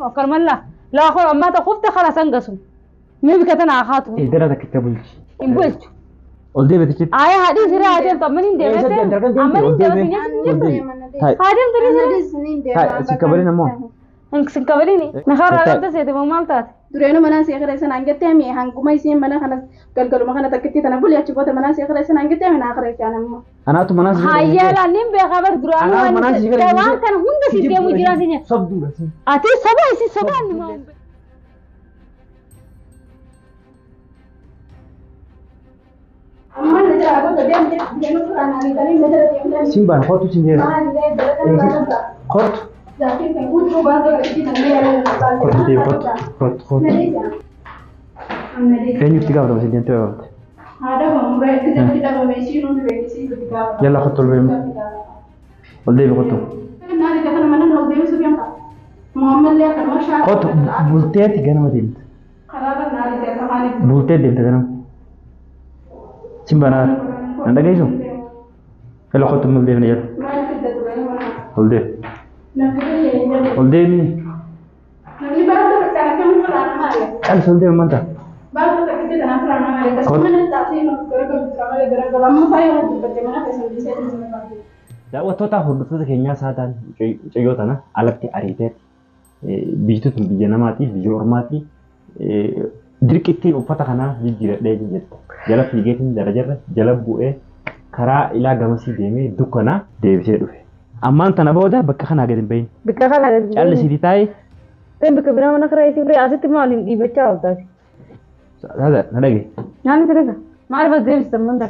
Akkanuma laa. Laa kun ammaa ta'u kufte kana sangasu. Mee bika tana haa haatu. Eedara takkicha bulchi. Hin bulchu. Ol deebitichi. Ayaa haadhi siree haa deemtu amma niin Eessa deemte. deemte? Halkan Amma deemte? niin Ol deemee. deemte. Ol deemi. Ta'i. Haa deemtu ni siree. Ta'i. Si kabalin ammoo. Sin kabalini. Nakarraa Ta'i. qabda seete moo maal taate? Dureenuu mana see kireessan aan jettee mi hanguma isiin mana kana galgaluma kana takkitti tana buli achi booda mana see kireessan aan jettee mi naa kireessan ammoo. Anaatu manaa si Hayyaa laa niin beekaa bar duraanuu Anaa manaa si waan waan kana hunda si deemu jiraan si nyaata. Sobduudha si. Ati soba isi soba nima. Amma na jala booda deemte dureenuu suuraan ariitanii na jala deemtanii. Siin baana kootu siin jedha. Maalillee jala kana baasa. Kootu. Zaatiin kan guutuu baasee galchii tan mee Kootu deemi kootu. Kootu kootu. Eenyutti gaafatama siin deemtee gaafate? Haadha mamuree itti jalatti dhabame isiin hundi beeksisii itti gaafata. Yalla kootu ol deemi. Ol deemi kootu. Naani kana mana ol deebisuuf yamta. Muhammadillee akkanuma shaakala. Kootu bulteeti ganama deemte. Karaa kan naani ta'e kafaanitti. Bultee deemte ganama. Siin baana. Nan dhageessu? Yalla kootu ol deemne jedhu. Maal fidda ture mana. Ol deemi. Namni Ol deemi. Namni barattoota akkana kam firaan maali? Callis ol deemi manta. Barattoota akkatti tanaa firaan maali? Kootu. Mana taatee nuuf garagalu jira malee garagalu amma faaya waan dubbatte mana keessan dhiisee dhiisee baatee. Daawwattoota hordoftoota keenyaa saataan mucayyoo tana alatti ariiteeti. Biyyi tun biyya namaati, biyya ormaati. Dirqittiin uffata kanaa jijjiiradhee jette. Jala fiigeetiin darajarra jala bu'ee karaa ilaa gamasii deemee dukkanaa deebisee dhufe. Ammaan tana booda bakka kanaa gadi hin bahin. Bikka kana gadi. Callisiitii taa'ee Ta'e bikka biraa mana karaa isii biree asitti maal hin dhiibachaa ooltaati. saada na dhage. Nyaanni siree maaliif as deebistan manta?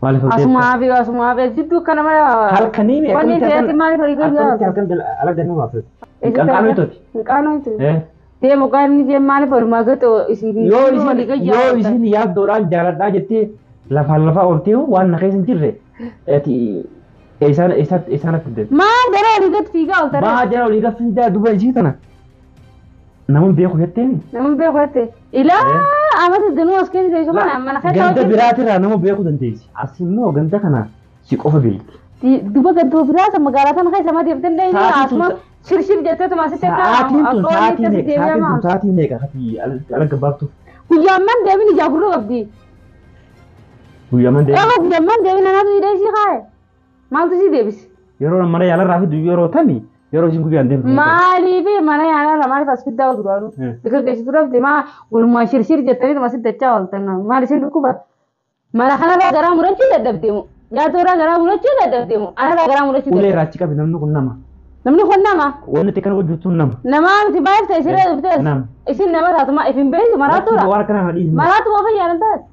Maaliif ol deebisa? Asumaa fi asumaa fi jidduu kana mala. Halkanii mi Wanni seeti maaliif olii gadi akkamitti halkan ala gadi baafte? Hinqaanoo itooti. Hinqaanoo itooti. Deemu qaanni jee maaliif olumaa gadi isii Yoo isin yoo isin yaaddoodhaan jaaladhaa jettee lafaan lafaa ooltee waan na keessa hin jirre ati eessaan eessaan eessaan akka deemte. Maa jara olii gadi fiigaa oolta. Maa jara olii gadi fiigaa duba isii tana. Namoonni beeku jetteemi. Namni beeku jette. Ilaa amata danuu as keessa teessuma mana mana keessa Ganda hojjetu. biraatirraa nama beekuu dandeessi. As immoo ganda kana si qofa beekti. Duba gandoo biraa magaalaa sana keessa ma deemtee hin Sa'aatiin asuma tun- shirshir jetteetuma asitti akka Sa'aatiin tun akka sa'aatii walitti meeqa? deebi'aa Sa'aatiin tun maal. sa'aatii meeqa? Ati ala gabaabtu. Guyyaan deemin ijaa gurra qabdi. Guyyaaman deemin. Egaa guyyaan deemin anaatu hidhee isii kaaye. Maaltu isii deebise? Yeroo mana yaalarraa fi yeroo tami yeroo isin guyyaan deemtu. Maaliif mana yaalaa maaliif as fiddaa ooltu duraanuu? Bika geessitu dhabde maa walumaa shirshir jettanii asitti dachaa ooltan maal isin dhukkuba? Mana kanarraa garaa murachuu dadhabde moo? Nyaata garaa murachuu dadhabde moo? Anarraa garaa murachuu Ulee dadhabde. irraa achi qabi namni kun nama. Namni kun nama. Wanni itti kana hojjetu nama. Namaa miti maaliif ta'e siree dhuftee? Nama. Isin nama taatu maa ifin beektu maraatuudha. Waan akkana dhiisi. Maraatu qofa yaalan taate.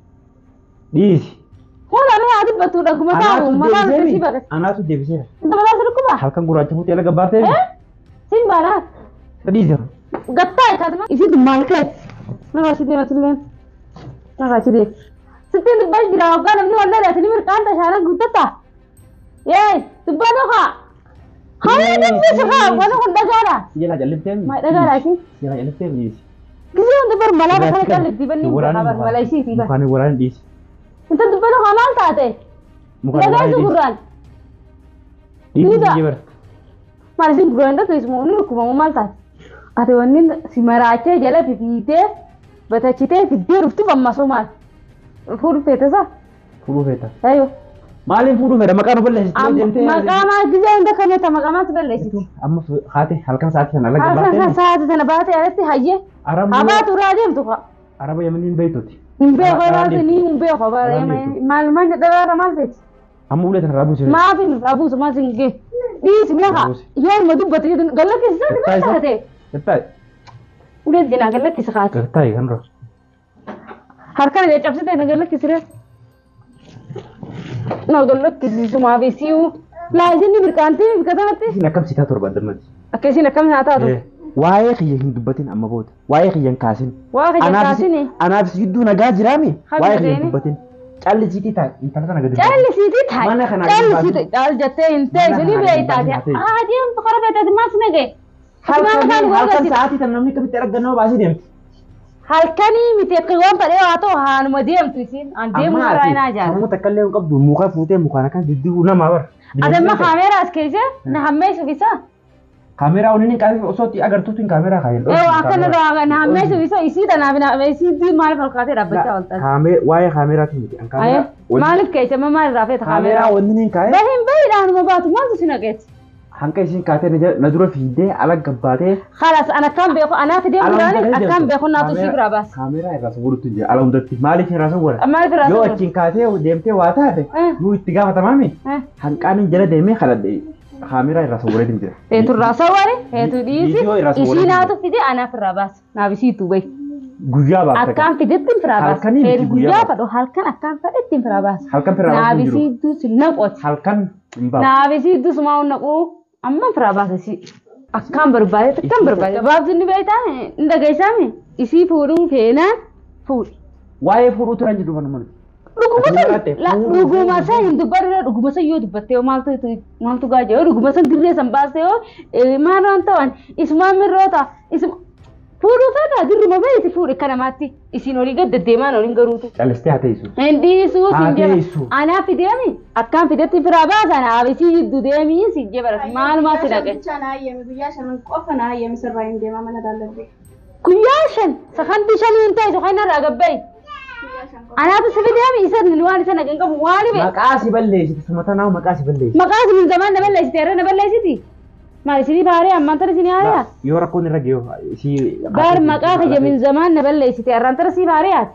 Dhiisi. Kun namni haa dubbattu dhaguma taa'u mataan Anaatu si baqate. Anaatu deebiseera. Inta mataa si dhukkuba? Halkan gurraacha fuutee ala gabaabtee. Sin baanaa. Dhiisi. Gattaa kaatuma. Isin maal ka'e? Nama achi deema silleen. Nama achi deema. Sittiin dubbaa jira waggaa namni wallee ati ni mirqaan tashaana guuttata. Yee dubbaa dhugaa. Haa dubbisa haa wani kun dhagaadha. Si jalaa jalliftee mi? Maa dhagaadha isin. Si jalaa jalliftee mi dhiisi? Gisee hundi bar malaa bakka callitti banni bar malaa isiiti bar. Mukaan waraana dhiisi. Inta dubbaa dhugaa maal taate? Mukaan Dhagaa waraana isu dhiisi. gurraan. Dhiisi Duuba. biyya bara. Maal isin gurraan dhaggeessu ni dhukkubamu maal taate? Ati wanni si maraachee jala fifiitee batachitee fiddee dhuftuuf amma soo maal? Fuudhu feete isaa? Fuudhuu feeta. Ayyo. Maaliin fuudhuu feeta? Maqaan of balleessitee Maqaa maal gisee hunda kameeta maqaa maaltu balleessiti? Amma haati halkan sa'aatii sana ala Halkan gabaabtee. sa'aatii sana baatee alatti hayyee. Arabni Habaatu irraa deemtu kaa. Araba Yemeniin beektuti. Hin beeku baatu ni hin beeku maal maal jedhaa maal feeti? Amma ulee sana raabuu siree. Maaf hin rabuusu maal sin gee? Dhiisi lafa yoo ilma dubbatu jedhu gallakkisiisaa ni taate. Gattaa'e. Ulee jenaa gallakkisi kaate. Gattaa'e kan dura. Harkaan ija cabsitee na gallakkisire. Na gallakkisiisu maaf isiu. Laa isin ni mirqaantii bika sanatti. Isin akkam sitaa torban dammati. Akka isin akkam naa taatu. Waa'ee kiyya hin dubbatin amma booda. Waa'ee kiyya hin kaasin. Waa kiyya kaasini. Anaaf si gidduu nagaa jiraami. Habi Waa'ee kiyya hin deemi. dubbatin. Callisiitii taa'e intala sana gadi. Callisiitii taa'e. Mana kanaa gadi Callisiitii caal jettee hin ta'e Mana isinii kanaa gadi beektaate. baasii Haa deemtu karaa beektaate maal si nagee? Halkan Halkan sa'aatii tan namni akkamitti argannoo baasii deemti. Halkanii miti akka waan fedhee haa ta'u haanuma deemtu isin. An deemu irraa hin ajaa'u. Sammuu takka illee hin qabdu muka fuutee mukaan akkas diddiigu nama bara. Ati amma kaameeraa as keessa na hammeessuuf isa. Kaameraa waliin qabeef osoo itti agartuutu kaameraa kaayeen. Akkana naammeessu isa isii tanaaf isii maaliif ol kaatee dhaabbachaa ooltan? Waa'ee kaameraatu miti. Maaliif keessa maal irraa feeta kaameraa? Kaameraa wanni hin kaa'e. Bahin bahiidhaanuma baatu maaltu si naqeeti? Hanqa isiin kaatee na dura fiigdee ala gabbaatee. Khalas ana akkaan beeku anaaf deemuudhaan akkaan beeku naatu si biraa baasa. Kaameraa irraa sawwaruutu jira ala hundatti maaliif irraa sawwara? Maaliif irraa Yoo achiin kaatee deemtee waa taate nuu itti gaafatamaami hanqaan jala deemee kadhadhe kaameraa irraa sawwareetiin jira. Heetu irraa sawware heetu dhiisi isii naatu fide anaaf irraa baasa naaf isiitu bahi. Guyyaa baafta. Akkaan fidetti firaa baasa. Guyyaa fadhu halkan akkaan fedhetti firaa baasa. Halkan firaa baasa Naaf isiitu si naqooti. Halkan hin baasu. Naaf isiitu sumaa naquu. Amma firaa baasa isii. Akkaan barbaadetti akkaan barbaade. Gabaabsi ni beektaa hin dhageessaami isii fuudhuu feenaan fuudhi. Waa'ee fuudhuu turan jedhu manuma. Dhuguma san hin dubbadhu dhuguma san yoo dubbattee maaltu gaa jedhu dhuguma san dirree san baastee yoo maal waan ta'an isumaan mirroota isuma fuudhuu feetaa dirruma baheeti fuudhi akka namaatti isiin olii gad deddeemaan oliin garuutu. Calistee haa teessu. Hin dhiisuu siin jala anaaf fideemi akkaan fidetti firaa baasa anaaf isii jidduu deemii siin jebara maalumaa si dhaqe. Guyyaa shanan qofa na hayyame sirraa hin deema mana daalladde. Guyyaa shan sakandii shanii hin ta'isu kan irraa gabba'i. Anaatu si fideemi isa waan isa naqeen qabu waan dhibe. Maqaa si balleessiti sumata naa maqaa si balleessiti. Maqaa si zaman na balleessiti har'a na balleessiti. Maal isinii baaree ammaan tana isinii haariyaa? Yoo rakkoon irra geeyo isii. Bar maqaa kiyya min zamaan na balleessite har'aan tana sii baariyaati.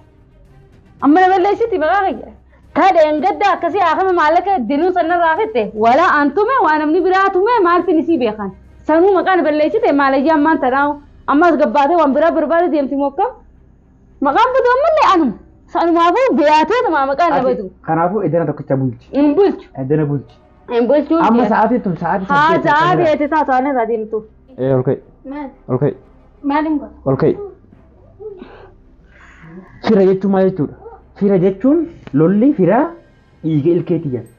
Amma na balleessiti maqaa kiyya. Kadheen gadda akkasii haafama maallaqa dinuun sanarraa fette walaa an tume waa namni biraa tume maaltiin isii beekan. Sanuu maqaa na balleessite maalayyaa ammaan tanaawu ammas gabbaatee waan biraa barbaade deemti mokkam. Maqaan badu ammallee anuma. Sanumaafuu beeyaateetuma maqaan na badu. Kanaafuu edana tokkicha bulchi. Hin bulchu. Edana bulchi. Hin bulchu. Amma sa'aatii tun sa'aatii Haa sa'aatii eeti taatu ani irraa deemtu. Ol ka'i. Maal? Ol ka'i. Maaliin godha? Ol ka'i. Fira jechuun maal jechuudha? Fira jechuun lolli fira dhiiga ilkeeti jedha.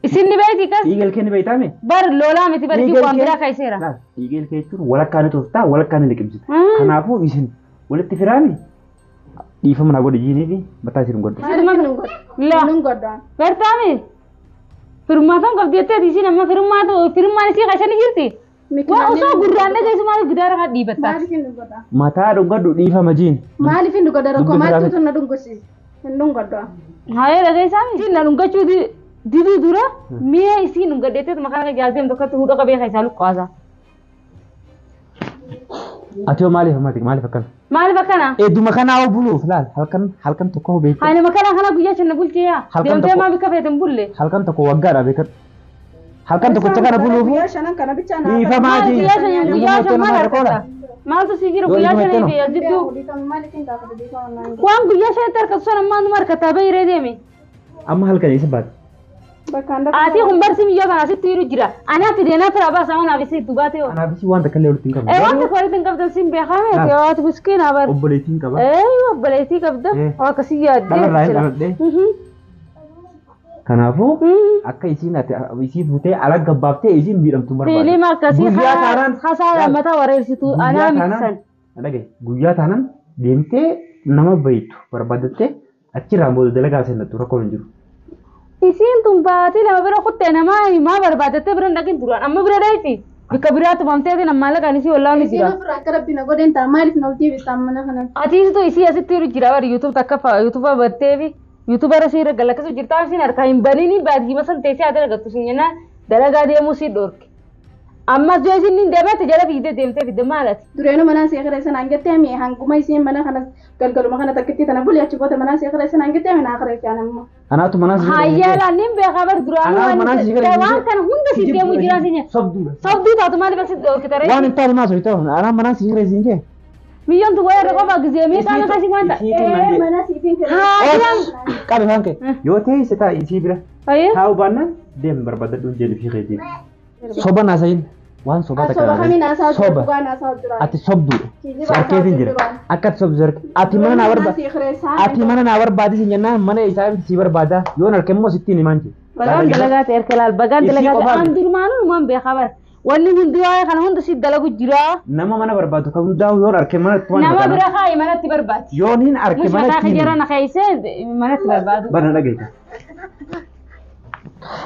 Isin ni beekti kas? Dhiiga ilkee ni beektaame? Bar lolaa miti bar waan biraa kaayiseera. Dhiiga ilkee jechuun walakkaa ni tooftaa walakkaa ni liqimsita. Kanaafuu isin walitti firaami dhiifama naa godhi jiinii fi mataa isin godhu. La. Gartaame? Firummaa kan qabdi jettee isiin amma firummaan isii kaasanii jirti. Waa osoo gurraan dhageessu maaliif gidaara kan dhiibattaa? Maaliif hin dhugodha? Mataa dhugadhu dhiifama jiin. Maaliif hin dhugodha rakkoo maaltu na dhungosiise? Hin dhungodha. Haayee dhageessaami. Isiin na dhungachuu diduu dura mi'a isiin dhungadheetti maqaan kan jaalteem tokkotti hudhaa qabee keessaa luqqaasa. Ati hoo maaliif ammaati maaliif akkana? Maaliif akkana? Edduma kanaa hoo buluuf laal halkan halkan tokko hoo beektu. Haayee makana kana guyyaa shan bulchee yaa. Deemtee maa bikka feete hin bulle. Halkan tokko waggaadha beekadhu. Halkan tokkocha kana buluuf. Guyyaa shanan kana bichaa naa. Dhiifamaa jiin. Guyyaa shan maal harkata? Maaltu si jira guyyaa shanii fi jidduu? Waan guyyaa shanitti harkatu sana ammaa numa harkataa bahiree deeme. Amma halkan eessa baate? Ati kun barsi miyyoo kana asitti jiru jira. Anaaf fidee naaf firaa baasa waan naaf isitti baate yoo. Anaaf isii waan takka illee walitti hin qabne. Waan takka walitti hin qabdan siin beekame waati miskiina bar. Obboleettiin qaba. Obboleettii qabda. Waa akkasii yaaddee. Dhalarraa hin dhaladhee. Kanaafuu akka isiin ati isii fuutee ala gabbaaftee isiin miidhamtu barbaada. Fiilima akkasii hasaara mataa wareersitu anaa mitisan. Dhagaye guyyaa taanaan deemtee nama bayitu barbaadattee achirraan booda dalagaa seenattu rakkoon hin jiru. Isiin tun baatee lama bira kuttee namaa himaa barbaadattee bira hin dhaqin duraan amma bira dheeti. Bikka biraa tumamtee nama maallaqaan isii wallaan ni jira. Isiin ofirraa akka rabbi na godheen ta'a maaliif na ol deebistaa mana kanatti? Atiistu isii asitti jiru jira bari yuutuub takka yuutuuba battee fi yuutuuba irra siirra galakkisu jirtaa isiin harkaa hin baniini baadiyyaa san teessee haa dalagattu siin jennaan dalagaa deemuu sii dhorke. Ammas yoo isin hin deemte jala fiigdee deemtee fidde maalati? Dureenuu manaan see kireessa naan jettee mi'e hanguma isiin mana kana galgaluma kana takkitti tana buli achi booda manaan see kireessa naan jettee mi'e naa kireessa ammoo. Anaatu manaan si Hayyaa laan niin beekaa bar duraanuu waan kana hunda si deemu jiraan si nyaata. Sobduudha. Sobduu taatu maaliif asi dhorkite Waan hin taane maas hojjetaa anaa manaan si kireessa hin jee. Miyyoon tu wayii irra qofa gisee miidhaan akkasii waan ta'e. Mana siitiin kireessa. Qabe waan ka'e yoo teesse ta'a isii bira. Hayyee. Taa'u baannaan deem barbaadadhu hin jedhu fi keetii. Soba naasayin waan sobaa takka Soba kamiin haasaa Soba. dhugaan haasaa jira. Ati sobduudha. Sarkeetiin jira. Akka ati sobdu sarke. Ati mana naa barbaada. Ati mana naa barbaadi si jennaan mana isaa si barbaada. Yoon harka immoo sittiin himaan jee. Bagaan dalagaa ta'e erga laal bagaan dalagaa ta'e an durmaanuu numaan beekaa bara. Wanni hundi waa'ee kana hunda si dalagu jira. Nama mana barbaadu kan hundaa'u yoon harka manatti waan Nama bira kaa'i manatti barbaadi. Yoon hin harka Mush mataa manatti. kee jara na kaayisee manatti barbaadu. Bana dhageessa.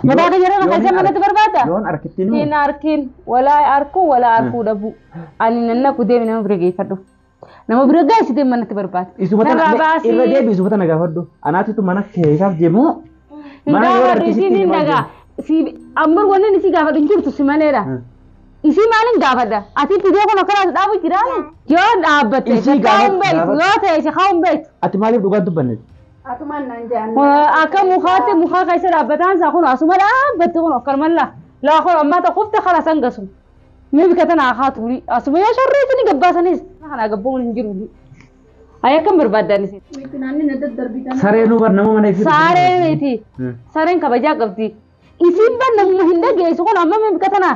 Mataa kiyya irra keessa manatti barbaadda? Yoon harkitti nu. Hin harkin walaa harkuu walaa harkuu dhabu. Ani nan naqu deemi nama bira geeffadhu. Nama bira geessitee manatti barbaada. Isuma tana Narraa baasii. irra deebi isuma tana gaafadhu. Anaatitu mana keessaaf deemu. Hin Mana yoo gaafadhu harkisitti isiin hin maal dhagaa. Si ammar wanni isii gaafadhu hin jirtu si maleedha. Isii maalin gaafadha? Ati fidee kun akkana dhaabu jiraani? Yoo dhaabbatte Isii kaa'uun gaafadhu, beektu gaafadhu. yoo ta'e si kaa'uun beektu. Ati maaliif dhugaan dubbanne? Atumaan naan jedhan. Akka mukaatti mukaa keessa dhaabbataan isaa kun asuma dhaabbatte kun akkanuma laa. Laa kun ammaa ta'u kufte kala san gasu. Mee bika tana haa tuuri asuma yoo sharreessanii gabbaasanis kana gabboon hin jiru. Ayi akkam barbaaddan isin. Naanni na daddarbitan. Saree nu bar nama mana isii. Saree miti. Sareen kabajaa qabdi. Isin ban namuma hin dhageessu kun amma mee bika tana.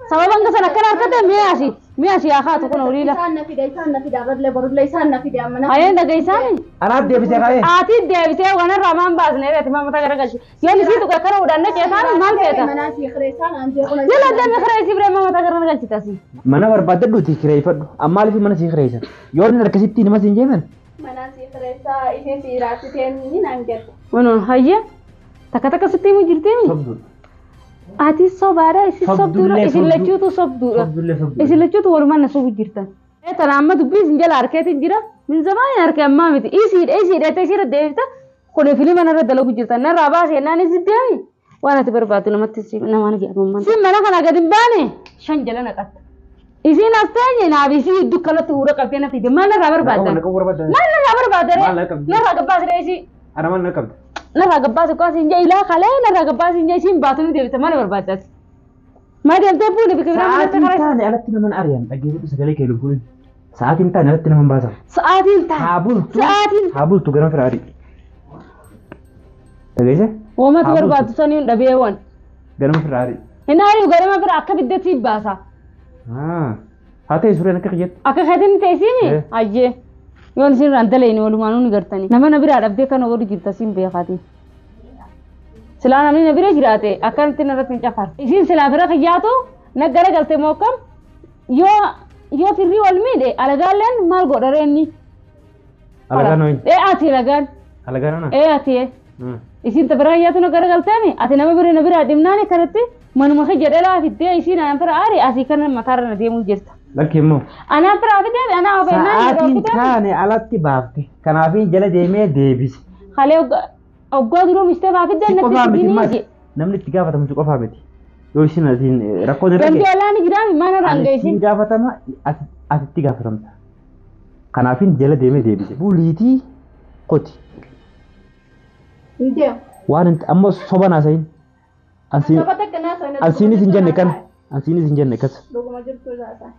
Sababa hanga sana akkana harkate mee asii mee asii haa kaatu kun oliila. Isaan na fida isaan na fida barle barullee isaan na fida amma na. Ayeen dhageessaani. Anaaf deebisee kaa'ee. Ati deebisee wanarraa maan baasne reeti maa mataa garagalchi. Yoon isii tuqa akkana udhanne ceetaan maal feeta? Manaa si kireessaan aan jeequna. Jala deemee karaa isii biree maa mataa garagalchi tasi. Mana barbaadadhuuti kireeffadhu. Amma maaliif mana sii kireessan? Yoo inni harkisitti nama siin jeeman. Manaa si kireessaa isheen si raasiteen ni naan jedhu. Wanuun hayya takka takka sitti himu jirtimi. Sobduudha. Ati sobaadha isin sobduudha Sobdullee isin sobduu. lachuutu sobduudha. Sobdullee sobduudha. Isin lachuutu walumaan na sobu jirtan. Tana amma dubbii isin jala harkeetiin jira. Min zamaaniin harkee ammaa miti. Isiidha isiidha jettee isiirra deebifta. Kun filima narra dalagu jirtan. Narraa baasee jennaan isin deemi. Waan ati barbaaddu namatti namaan jedhamu. Isin mana kana gadi hin baane shan jala naqatta. Isin as teenye naaf isii dukkanatti huura qabdee na fide. Maal narraa barbaadda? Naquu barbaadda. Maal narraa barbaadda Maal ree? na qabdi? Narraa gabbaas ree isii. Ana maal na qabda? Narraa gabbaas akkas hin jee ilaa kalee narraa gabbaas hin jee isiin baatu ni deebita mana barbaaddaati. Maa deemtee fuudhe bika biraa manatti Sa'aatiin karaa. taane alatti nama ari'an dhaggeeffadhu sagalee kee lubbuun. Sa'aatiin taane alatti nama baasan. Sa'aatiin taane. Haa bultu. Sa'aatiin. Haa bultu ganama fira adii. Dhageesse? Woomatu Haa bultu. barbaaddu saniin dhabeewwan. Ganama fira adii. Hin ari'u ganama bira akka biddeetti baasa. Haa ta'e suureen akka kiyyatti. Akka keetiin teessini? Eh. Ayyee. Yoon isin irraan dalayni walumaanuu ni gartani. Nama na biraa dhabdee kana godhu jirta siin beekaati. Silaa namni na bira jiraate akkanatti narratti hin cafaru. Isin silaa bira kiyyaatu na gara galte moo akkam yoo yoo firrii wal miidhe alagaalleen maal godha ree inni? Alagaan hoyin. Ee ati alagaan. Alagaan hona. Ee ati ee. Isin ta bira kiyyaatu na gara galteemi ati nama bira na biraa dhimnaani kanatti manuma kee jedhee laa fiddee isiin anaan bira aari asii kana mataarra na deemuu jirta. Lakki immoo. Anaan bira fidee anaa of ennaan Sa'aatiin taane alatti baafte. Kanaafin jala deemee deebise. Halee oggaa duruu mistee baafidde Si qofaa natti miti fidinii maal? je. Namni itti gaafatamu si qofaa miti. Yoo isin asiin rakkoon irra Dambii ga'e. alaa ni jiraami maal irraan Ani geessin? siin gaafatama asitti gaafatamta. Kanaafin jala deemee deebise. Buliitii koti. Hin deemu. Waan hin amma soba naasayin. Ansiin Soba takka naasoo ansiinis hin jenne kan ansiinis hin jenne kas. Dhuguma jirtu isaa.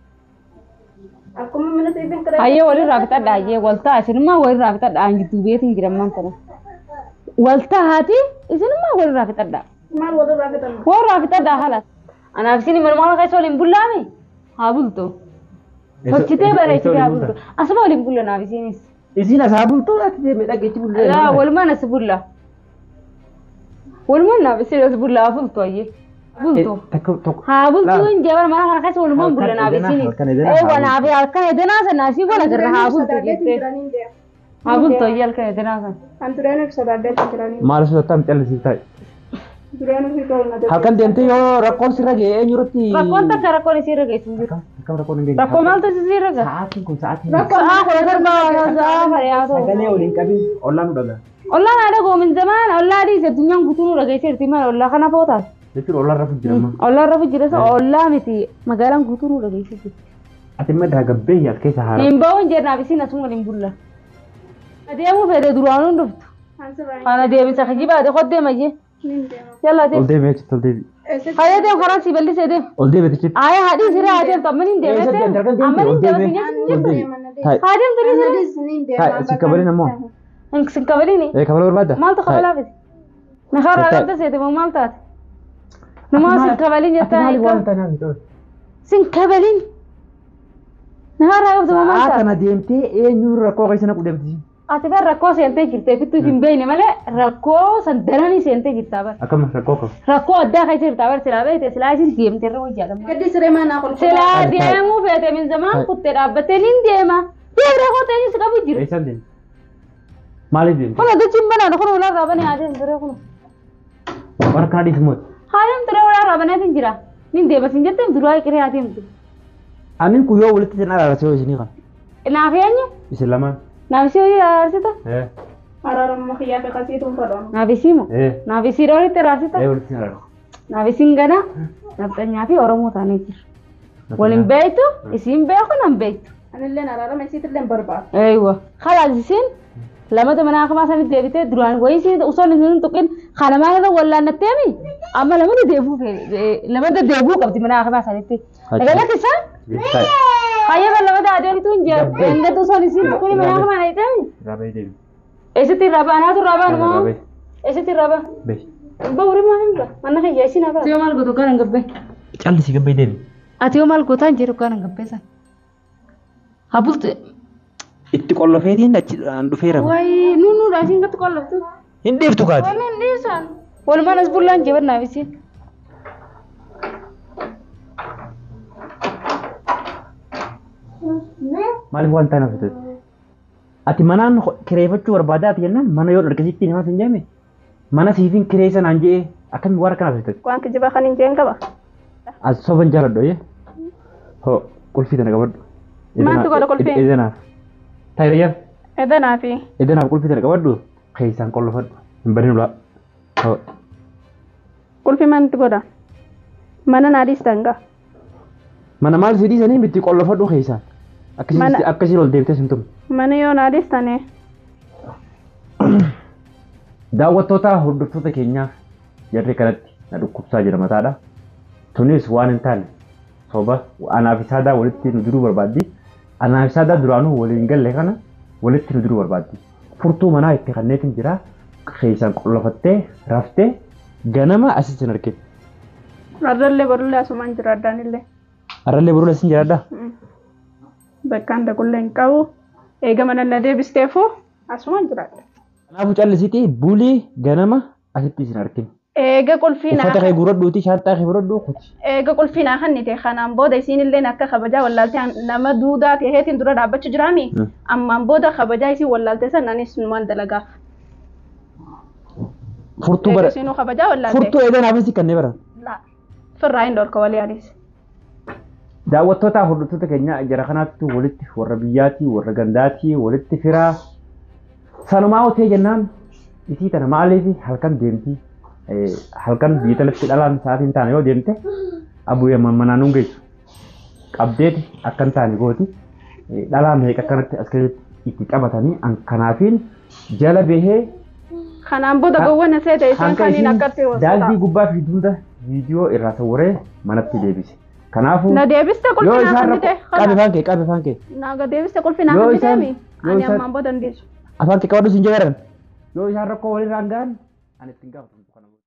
Akkuma mana siifin kireessaa. Hayyee walirraa fixadha hayyee waltaa isinummaa walirraa fixadha an gidduu beetiin jiran maan kana. Waltaa haati isinummaa walirraa fixadha. Maal walirraa fixanna? Walirraa fixadha halas. Anaaf isin manuma keessa waliin bullaami? Haa bultu. Tolchitee bareechitee haa bultu. Asuma waliin bulla naaf isinis. Isiin as haa bultu ati deemee dhageechi bullee. Laa walumaan as bulla. Walumaan naaf isin as bulla haa bultu hayyee. Bultu. Takka tokko. Haa bultuu Laal. hin jabana mana kana keessa walumaan Halkan bulla naaf edanaa, isinis. halkan edanaa Ee haa wanaaf halkan edanaa sana asii wal agarra haa bultu jettee. Haa bultu hayyee halkan edanaa sana. Kan duraan ibsa daaddeetti jiranii. Maal sodaattaa miti callisiif taa'e. Duraan ofii to'annaa dadhabee. Halkan deemtee yoo rakkoon sirra ga'e eenyu irratti. Rakkoon takka rakkoon isii irra geessu hin jiru. Akkam rakkoon hin geenye. Rakkoo maaltu isii irra gaha? Sa'aatiin kun sa'aatiin. Sa'aa 17 sa'aa fariyaa ta'u. Sagalee waliin qabin ollaan nu dhaga'a. Ollaan haadha goomin zamaan ollaa dhiise addunyaan guutuu nu dhageesseerti maal ollaa kana footaas. Jechuun ollaan rafu jira amma. Ollaan rafu jira isa ollaa miti magaalaan guutuu nu dhageesseerti. Ati immoo dargaggee as keessa haara. Hin ba'uun jennaaf isin asuma waliin bulla. Adeemuu fedhe duraanuu hin dhuftu. Kan sirraa Kana deemsa kijibaate qoddee mayyee. hin deema. Yalla Ol deem. deebi achitti ol deebi. Hayya deem karaan si bal'isee deem. Ol deebi achitti. Ayya haadhi siree haa deemtu amma hin Eessa deemte. deemte? Halkan deemte? Amma Ol hin deemte deebi. hin Ol jirtu. deebi. Taa'e. Haa deemtu ni siree. Taa'e si kabalin ammoo. Sin kabaliini. Ee kabaluu barbaadda? Maaltu kabalaa fide? Nakarraa Taa'e. qabda seete moo maal taate? Namaa sin kabalin Ati jettaa maaliif waan hiika. tanaaf ta'e? Sin kabalin. Nakarraa qabda moo maal Sa'aa taate? kana deemtee eenyuun rakkoo keessa naqu deemti? Ati bar rakkoo seentee jirtee fittuu hin beekne malee rakkoo san daranii seentee jirtaa bar. Akkam rakkoo qabu. Rakkoo addaa keessa jirtaa bar silaa beekte silaa isin deemte irra wayyaadha. Gaddi siree manaa qulqulluu. Silaa Taa'e. deemuu feete min zamaan Taa'e. kuttee dhaabbattee nin deema. Deemree koo eenyu si qabu jira. Eessaan deemte? Maaliif deemte? Kun dachiin banaadha kun olaarraa banee haa deemu siree kun. Waan akkanaa dhiisi mooti. Haalaan ture walaa raabanaatiin jira. Nin deebasin jettee duraa qiree adeemtu. Anin kun yoo walitti isin araarsee yoo isinii kana. Naaf eenyu? Isin lamaan. Naaf isii hojii araarsita? Araarama kiyyaa fi qasiituun fadhamu. Naaf isii moo? Naaf isii walitti araarsita? Walitti isin araarsa. Naaf isiin gana nafxanyaa fi Oromoo taanee jira. Waliin beektu, isiin beeku nan beektu. Anilleen araarama isiitillee barbaadu. Eeywa. Khalaas isiin lamata mana akamaa sanitti deebitee duraan wayii isiin osoo hin tuqin kanamaan irra wallaannatteemi amma lamata deebuu lamata deebuu qabdi mana akamaa sanitti. Nagalatti isaan hayyama lamata adeemtuu hin jiru. Engatu osoo isiin tuqin mana akamaa nayiteemi. Raabee deebi. Eessatti irraa ba'a? Anaatu irraa ba'a moo? Eessatti irraa ba'a? Bee. Bawri maa hin ba'a? Mana kiyya isiin haa ba'a. Yoo maal gootu kan hin gabbee? Callisii gabbee deebi. Ati yoo maal gootaan jedhu kan hin gabbee san. Habulti. Itti qollofeetiin achi dhufeera. Wayi nuun asiin gatti qolloftu. Hin dhiiftu kaati. Waan hin dhiisan. Walumaan as bullaan jebannaaf isiin. Maaliif waan taanaaf fite? Ati manaan kireeffachuu barbaadaa ati jennaan mana yoo dhargasitti namaa sin jeeme mana siifin kireessa naan je'ee akkami waan akkanaaf fite? Waan kijibaa kan hin jeen qaba. As soban jaaladhu ee. Hoo qulfii tana qabadhu. Maaltu godha qulfii? Edanaaf. Taayirayyaa. Edanaafi. Edanaaf qulfii tana qabadhu keessaan qollofadhu hin badin ulaa. Hoo. Qulfii maaltu godha? Mana naa dhiistan gaa. Mana maal si dhiisanii miti qollofadhu keessaan. Akkasiin ol deebitee sin tumne. Mana yoo naa dhiistane. Daawwattoota hordoftoota keenyaa jarri kanatti na dhukkubsaa jira mataadha. Tunis waan hin taane soba anaaf isaadaa walitti nu diruu barbaaddi. Anaaf isaadaa duraanuu waliin galle kana walitti nu diruu barbaaddi. Furtuu manaa itti kanneetiin jira. Keessaan qollofattee raftee ganama asitti hin argine. Arrallee borullee asumaan jira addaanillee. Arrallee borullee asin jiraadhaa? Bakkaan daqullee hin qabu. Eega mana na deebisteefuu asumaan jiraadha. Kanaafuu callisiitii bulii ganama asitti isin argine. Eega qulfii naa. Uffata kee guuradhuuti shaanxaa kee fudhadhu kuti. Eega qulfii naa kannite kanaan booda isiinillee akka kabajaa wallaaltee nama duudaa ta'eetiin dura dhaabbachuu jiraami. Ammaan booda kabajaa isiin wallaaltee san anis maal dalagaaf. Furtuu bara. Isiinuu kabajaa wallaaltee. Furtuu eedanaafis kannee bara. Firraa hin dhorka walii anis. Daawwattoota hordoftoota keenya jara kanaatti walitti warra biyyaatii warra gandaatii walitti firaa sanumaa hotee jennaan isii tana maaliif halkan deemti halkan biyya tanatti dhalaan sa'aatiin taane yoo deemte abuyyee manaan nun geessu qabdeeti akkan taane gooti dhalaa meeqa akkanatti as keessatti itti taphatanii kanaafiin jala bahee. Kanaan booda gowwan asee ta'e isaan kaniin akkatti wasu. Daandii gubbaa fi dugda viidiyoo irraa sawwaree manatti deebise. Kanaafuu. Na deebiste qulfii naa kennite. Qabe afaan kee qabe afaan kee. Na deebiste qulfii naa kennite mi? Ani ammaan booda hin dhiisu. Afaan kee qabadhu siin jedhan. Yoo isaan rakkoo walirraan ga'an ani ittiin gaafatamtu kana.